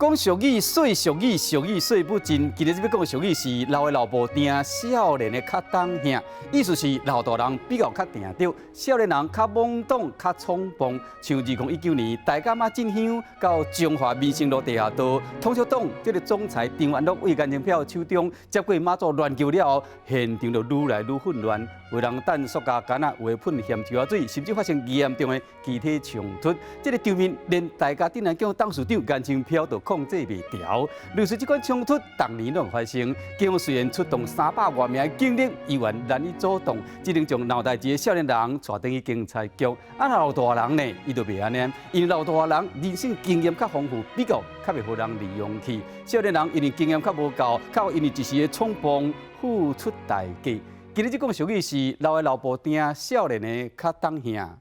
講俗語，細俗語，俗語說不盡。今日這欲講的俗語是老的老婆定，少年的較膽兄。意思是老大人比較較定著，少年人較懵懂、較衝動。像2019年大甲媽進香到彰化民生路地下道，統促黨這个總裁張安樂為顏清標手中接過媽祖鑾轎了後，現場就愈來愈混亂，有人擲塑膠桿仔，有的噴鹹椒仔水，甚至發生嚴重的肢體衝突。這个場面連大甲鎮瀾宮董事長顏清標都控制袂牢。類似這款衝突，逐年攏會發生。警方雖然出動300外名的警力，依然難以阻擋，只能將鬧代誌的少年人帶轉去警察局。啊，老大人呢，伊就袂按呢，因為老大人人生經驗較豐富，比較較袂予人利用去。少年人因為經驗較無夠，較因為一時的衝動付出代價。今日這講俗語是老的老婆定，少年的較膽兄。